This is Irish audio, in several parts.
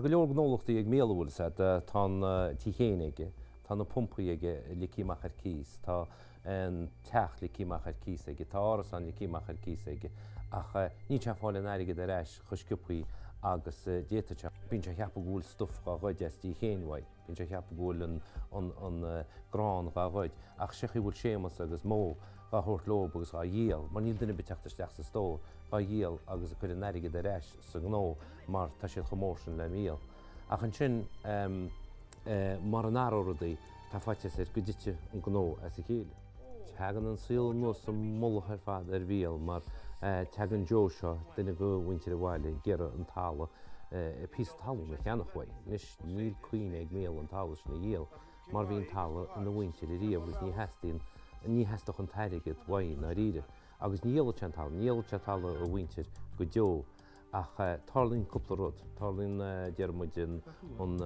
Tá go leor gnólachtaí ag Mícheál, an bhfuil fhios a'd. Tá an tí féin aige, tá na pumpaí aige ligthe amach ar cíos, tá an teach ligthe amach ar cíos aige, tá árasán ligthe amach ar cíos aige ach níl sé ag fáil an airgead ar ais chomh sciobthaí agus d'fhéadfadh sé. Bíonn sé ag ceapadh go bhfuil stuif dhá ghoid as tí féin uaidh, bíonn sé ag ceapadh go bhfuil an grán dhá ghoid ach sé chaoi bhfuil Séamus agus Mo dhá thabhairt leob agus dhá dhíol, mar níl duine ar bith teacht isteach sa stór, dhá dhíol agus ag cur an airgead ar ais sa ngnó mar tá siad chomh mór sin le Mícheál. Ach ansin, mar a n-athródh rudaí, tá faitíos air go dtitfidh an gnó as a chéile. Teagann an saol anuas sa mullach ar fad ar Mhícheál mar teagann Joe seo, duine de mhuintir an bhaile, ag iarraidh an talamh, píosa talún a cheannach uaidh. Anois, níl cuimhne ag Mícheál an talamh sin a dhíol mar bhí an talamh ina mhuintir ariamh agus ní theastaíonn, ní theastódh an t-airgead uaidh i ndáiríre. Agus ní dhíolfadh sé an talamh, ní dhíolfadh sé talamh a mhuintir go deo. Ach tarlaíonn cúpla rud. Tarlaíonn, déarfaidh muid, an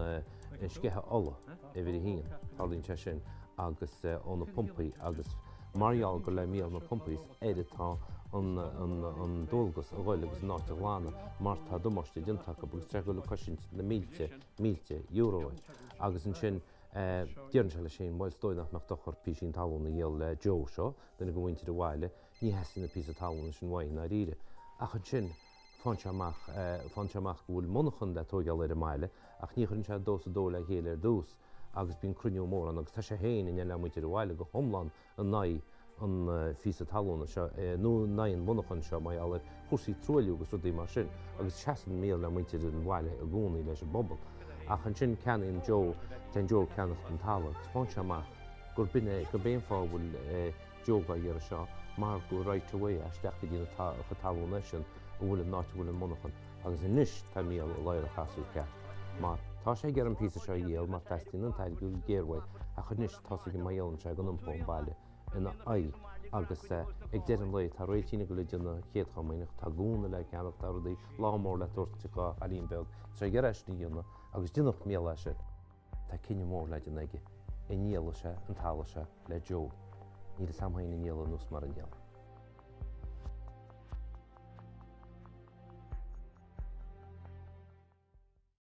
sceitheadh ola, uimhir a haon, tarlaíonn sé sin agus ó na pumpaí agus mar gheall gur le Mícheál na pumpaí is air atá an dualgas a ghoil agus an áit a ghlanadh mar tá damáiste déanta acu agus tá sé ag goil ag cosaint na mílte, mílte euro air. Agus ansin deireann sé leis féin, bhuel is dóigh nach mbeadh dochar písín talún a dhíol le Joe seo, duine de mhuintir an bhaile, Ní theastaíonn an píosa talún sin uaidh i ndáiríre. Ach ansin, faigheann sé amach, faigheann sé amach go bhfuil monarchan le tóigeáil ar an mbaile, ach ní chuireann sé dó is a dó le chéile ar dtús, agus bíonn cruinniú mór ann, agus tá sé féin, in éindí le muintir an bhaile, go hiomlán in aghaidh an phíosa talúna seo, nó in aghaidh an mhonarchan seo, mar gheall ar chúrsaí truailliú agus rudaí mar sin, agus seasann Mícheál le muintir an bhaile i gcónaí, leis an bpobal. Ach ansin ceannaíonn Joe, téann Joe ag ceannacht an talamh, agus faigheann sé amach gurb in é, gurb é an fáth a bhfuil, Joe dhá iarraidh seo mar gur right of way isteach go dtí an chuid talún eisean a bhfuil an áit a bhfuil an monarchan agus anois tá Mícheál i ladhar an chasúir ceart mar tá sé ag iarraidh an píosa seo a dhíol mar teastaíonn an t-airgead go géar uaidh ach anois tá's aige má dhíolann sé go n-iompóidh an baile ina aghaidh agus ag deireadh an lae tá Réiltín ag dul ag déanamh chéad chomaoineach tá gúna le ceannach tá rudaí lá mór le tabhairt dhá chailín beag tá sé ag iarraidh é sin a dhéanamh agus déanfaidh Mícheál é sin. Tá cinneadh mór le déanamh aige, an ndíolfaidh sé an talamh seo le Joe? Níl fhios a'm féin an ndíolfaidh nó mara ndíolfaidh.